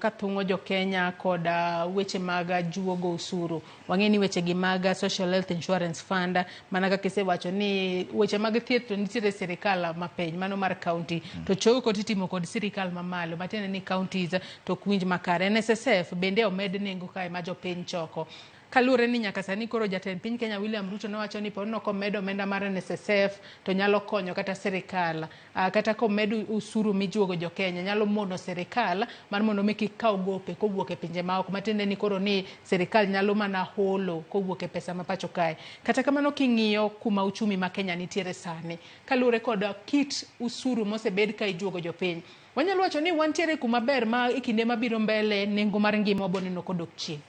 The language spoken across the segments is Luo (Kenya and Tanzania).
ka thung'o jo Kenya kod weche mag juogo osuru. Wang'e ni weche gi mag Social Health Insurance Fund, mana kaka isewacho ni weche mag thieth to nitiere sirikal mapiny, mano mar county, to choko titimo kod sirikal mamalo, matiende ni counties to ok winj makare. NSSF bende omed nengo kae ma jopiny choko. Kaluwore ni nyaka sani koro jatend piny Kenya William Ruto nowacho ni ponono komed omenda mar NSSF to nyalo konyo kata sirikal, kata komed usuru mijuogo jo Kenya nyalo mono sirikal mar mondo mi kik kaw gope kowuok e pinje maoko, matiende ni koro ni sirikal nyalo mana holo kowuok e pesa ma pacho kae. Kata kamano king'iyo kuma uchumi ma Kenya nitiere sani, kaluwore kod kit usuru mosebed ka ijuogo jopiny, wanyalo wacho ni wantiere kuma ber ma e kinde mabiro mbele nengo mar ngima wabo neno kodok chien.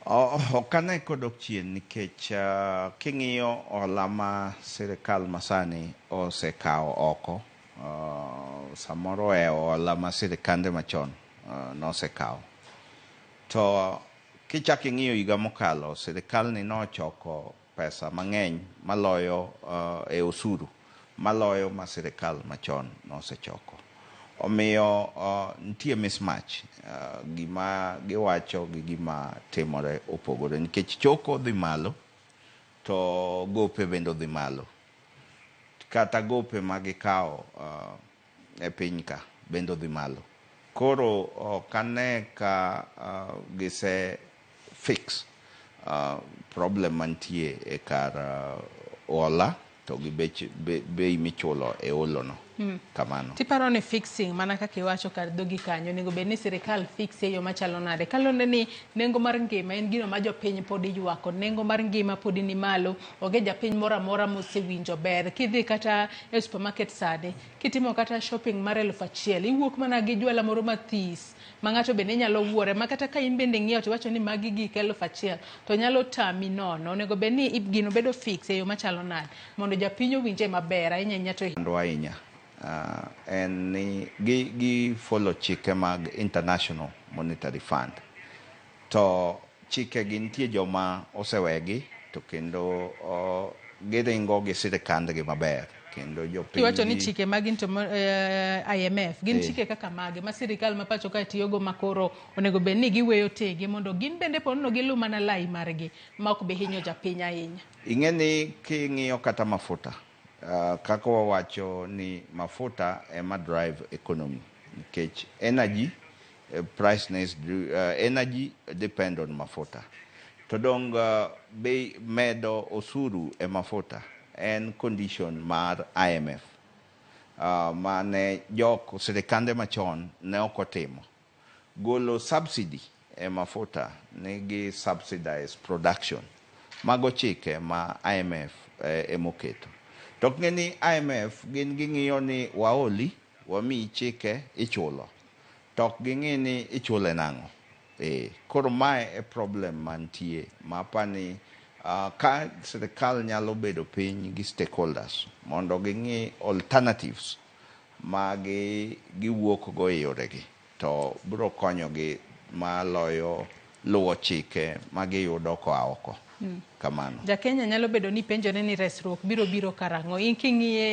Ok ane kodok chien nikech king'iyo hola ma sirikal masani osekawo oko, samoro ohewo hola ma sirikande machon nosekawo. To kichako ing'iyo higa mokalo, sirikal ni nochoko pesa mang'eny maloyo e osuru maloyo ma sirikal machon nosechoko. Omiyo nitie mismatch, gima giwacho gi gima timore opogore nikech choko dhi malo to gope bende odhi malo. Kata gope ma gikawo e piny ka bende odhi malo. Koro ok ane ka gise fix problem mantie e kar hola to gi bech bei michulo e holo no. Kamano. Tiparo ni fixing mana kaka iwacho kar dhogi kanyo, onego bed ni sirikal fix e yo machalo nade? Kaluwore ni nengo mar ngima en gino ma jopiny pod ywako, nengo mar ngima pod ni malo, onge japiny moro amora mosewinjo ber. Kidhi kata e supermarket sani, kitimo kata shopping mar 1000, iwuok mana gi jwala moro mathis ma ng'ato bende nyalo wuore, ma kata ka in bende ing'iewo to iwacho ni magi gik 1000 to nyalo tami nono. Onego bed ni gino bedo fix e yo machalo nade mondo japiny owinje maber ahinya ahinya to ahinya en ni gi follow chike mag International Monetary Fund. To chike gi nitie joma osewegi to kendo giringo gi sirikandgi maber kendo jopiny. Iwacho ni chike mag IMF gin chike kaka mage ma sirikal ma pacho kae tiyogo ma koro onego bed ni giweyo tege mondo gin bende ponono gilu mana lai margi ma ok bi hinyo japiny ahinya. Ing'e ni king'iyo kata mafuta, kaka wawacho ni mafuta ema drive economy nikech energy price energy depend on mafuta. To dong bei medo osuru e mafuta en condition mar IMF mane jok sirikande machon ne ok otimo. Golo subsidy e mafuta nigi subsidize production. Mago chike ma IMF emoketo. To ok ng'e ni IMF gin ging'iyo ni waoli, wamiyi chike, ichulo. To ok ging'i ni ichule nang'o. Koro mae e problem mantie ma apani ka sirikal nyalo bedo piny gi stakeholders mondo ging'i alternatives ma giwuok go e yoregi to biro konyogi maloyo luwo chike ma giyudo koa oko. Kamano. Ja Kenya nyalo bedo ni penjore ni resruok biro biro karang'o. In king'iye